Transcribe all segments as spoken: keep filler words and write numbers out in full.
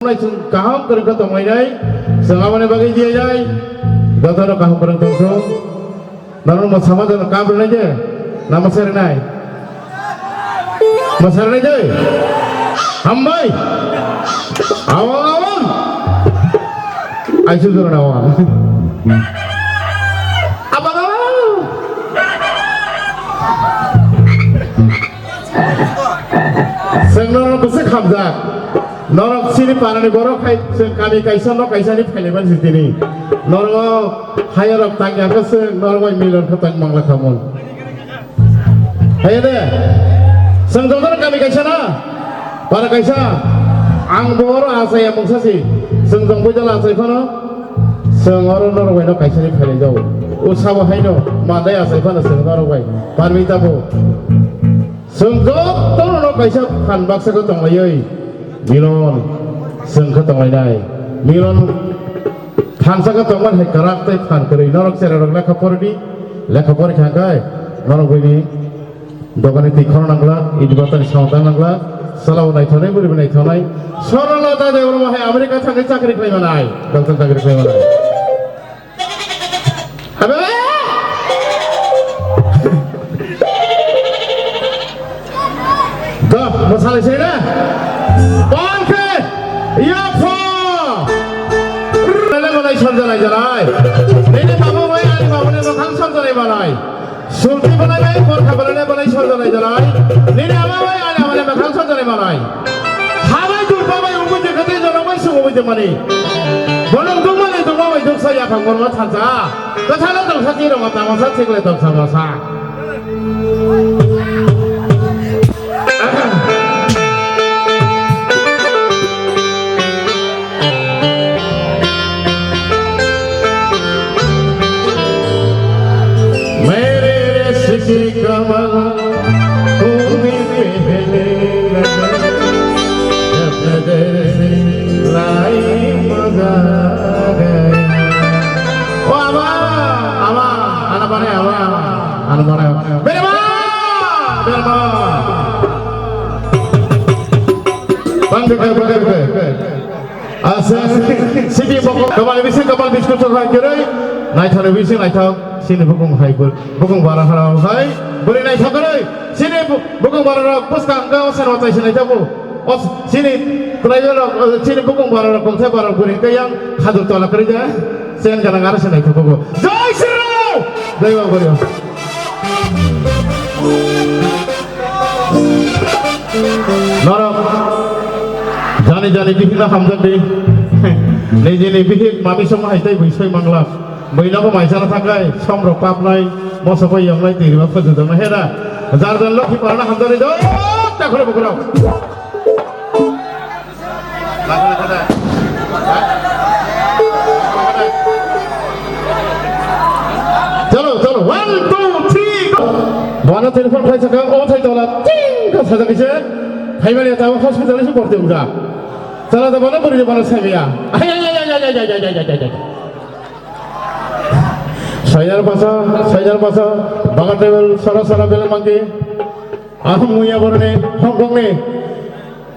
Nai chwng kaham kwrwng khe tonglainai, chwng aboni bagwi diyainai, jotono kaham kwrwng tongthung. Norok no sama jono kam rwnai de, na mwsai rwnai? Mwsai rwnai de? Hambai! Awang, awang! Aisu jora na awang. Abang, abang! Chwng norok bwswk hamjak. Norok chini parani borok hai chwng kami kaisa nok kaisa ni phailaiman si tini. Norok hayarok tangya khe chwng norok bai milon khe tang mangla khamung. Hai de. Chwng jotono kami kaisa na? Para kaisa. Ang bo oro achai ya mungsa si. Chwng jong bui dala achai phano. Chwng oro norok bai nok kaisa ni phailai jago. O sabo haino mandai achai phano chwng norok bai. Parmi tabo. Chwng jotono no kaisa phan baksa khe tonglaiwi milon chwng khe tonglainai. Milon thansa khe tongmani hai kwrak tei phan kwrwi. Norok cherai rok lekha poridi, lekha pori kha khe norok bini dogani twi khorna nanglak, iti batani sound tang nanglak, chwla bo naithoknai, bwrwi bo naithoknai. Sorolata Debbarma hai America thangwi chakri khlai manai, doctor chakri khlai manai. Abe! Da, masalai sini na. Pangke, iya pho. Nene malai sanjalai jalai. Nene babu mai ani babu ne makhang sanjalai malai. Sulti balai bai, porkha balai bai, balai sanjalai jalai. Nini ama bai, ani ama bai, makhang sanjalai malai. Habai durba bai, ubu jekati jono bai, sumu bai jemani. Bolong dungmani dungma bai, dungsa yaphang borma thansa. Kwthalo dungsa, tirongma tamasa, thikle dungsa masa. मेरे रिश्क की कमर तूने पहले लगाई, जब नजर से लाई मजा आ गया। O ama, ama, ana bana ama, ana bana ama. Mere ma, mere ma. Bang, bang, bang, bang. Asa, sini bokong, kapal bising, kapal bising, kapal bising, naithok bising, naithok, sini bokong hai, bokong bara hara hai, beri naithok kari, sini bokong bara rok, puska angka, osan otai sini naithok bu, os, sini, kelai rok, sini bokong bara rok, kongthai bara rok, beri kayang, khadur tola kari ja, sen kana ngara sini naithok bu. Jai Shri Ram! Jai Baba Bari. Norok jani jani bihik no hamjak di. Nijini bihik mami song hai tei bui soi mangla. Bui nogo maisana thakai, som rok papnai, moso bai yongnai, twi rima phajwk dongnai hera. Jar jar lokhi parna hamjak di do, ta khoro bukurok. Chalo, chalo, one, two, three, go. Bono telephone khai saka, o thai tola, ting, ka sajak ise. Phaimani tamo hospital ise borti ungja. Chala da bono buri bono samia. Ai, ai, ai. Soinar basa, soinar basa, bagan table, sara sara bela mangki. Ang muya boroni, Hong Kong ni.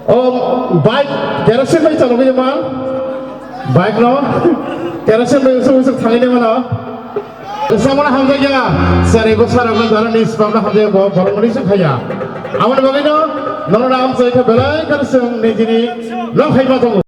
O bike kerosene bai chalogwi ma. Bike no kerosene bai usuk usuk thangwi mano. Samana hamjakya, sari bo sara bo dara ni spam na hamjakya bo borok ni suk khaya. Amoni bagwi no, nono na am sai kha belai kar sung ni jini no khai ma tongo.